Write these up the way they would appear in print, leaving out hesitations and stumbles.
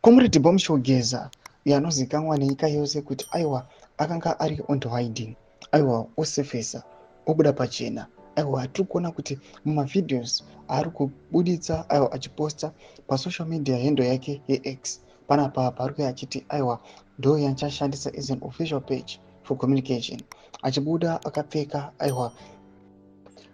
Comrade Bombshell Geza, uyo anozivikanwa nenyika yose kuti aiwa akanga ari on hiding, aiwa osefesa, obuda pachena. Aiwa, tiri kuona kuti mumavideos aari kubuditsa, aiwa, achiposta pasocial media handle yake yeX panapa, paari kuya achiti aiwa ndo yandichashandisa as an official page for communication, achibuda akapfeka aiwa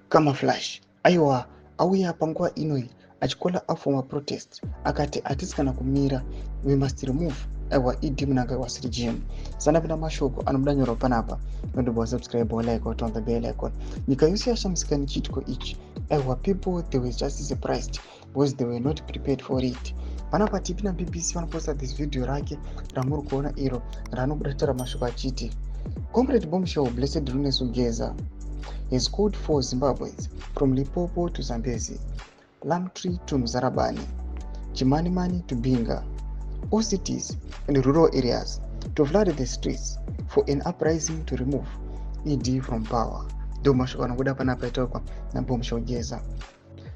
camouflage. Aiwa, auya panguva inoi achicalla up for maprotest, akati hatisi kana kumira, we must remove aiwa ED Mnangagwa's regime. Sanapinda mashoko anobuda nyora panapa, nondobva subscribe, like, on the bell icon. Nyika yose yashamisika nechiitiko ichi. Aiwa, people, they were just surprised because they were not prepared for it. Panapa tipi naBBC vanoposta this video rake ramuri kuona iro raanobuda taura mashoko achiti Comrade Bombshell Blessed Runesu Geza has called for Zimbabweans from Limpopo to Zambezi, Plumtree to Muzarabani, Chimanimani to Binga, all cities and rural areas to flood the streets for an uprising to remove ED from power. Ndo mashoko anobuda panapa itaurwa naBombshell Geza.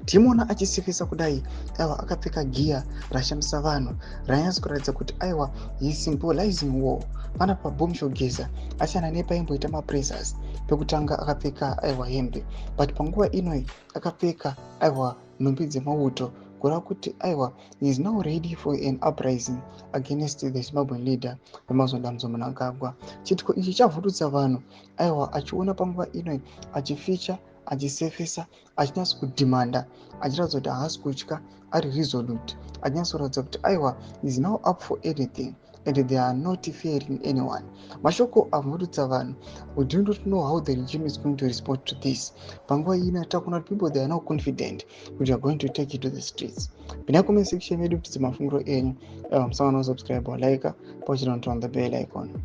Timuona achisifisa kudai, aiwa, akapfeka gear rashamisa vanhu, ranyatsa kuratidza kuti aiwa he symbolizing war. Panapa Bombshell Geza asiyana nepaimboita mapressers pekutanga, akapfeka aiwa hembe, but panguva inoi akapfeka aiwa nhumbi dzemauto, kureva kuti aiwa he is now ready for an uprising against the Zimbabwean leader Emmerson Dambudzo Mnangagwa. Chiitiko ichi chavhundutsa vanhu. Aiwa, achiona panguva inoi achificha, achisefesa, achinyatsa kudhimanda, achiratidza kuti haasi kutya, ari resolute, achinyatsoratidza kuti aiwa is now up for anything and they are not fearing anyone. Mashoko avhundutsa vanhu. We do not know how the regime is going to respond to this. Panguva ino takuona kuti people, they are now confident kuti are going to take it to the streets. Pinda comment section yedu kuti mafungiro enyu. Musawana subscribe, like, pachino on the bell icon.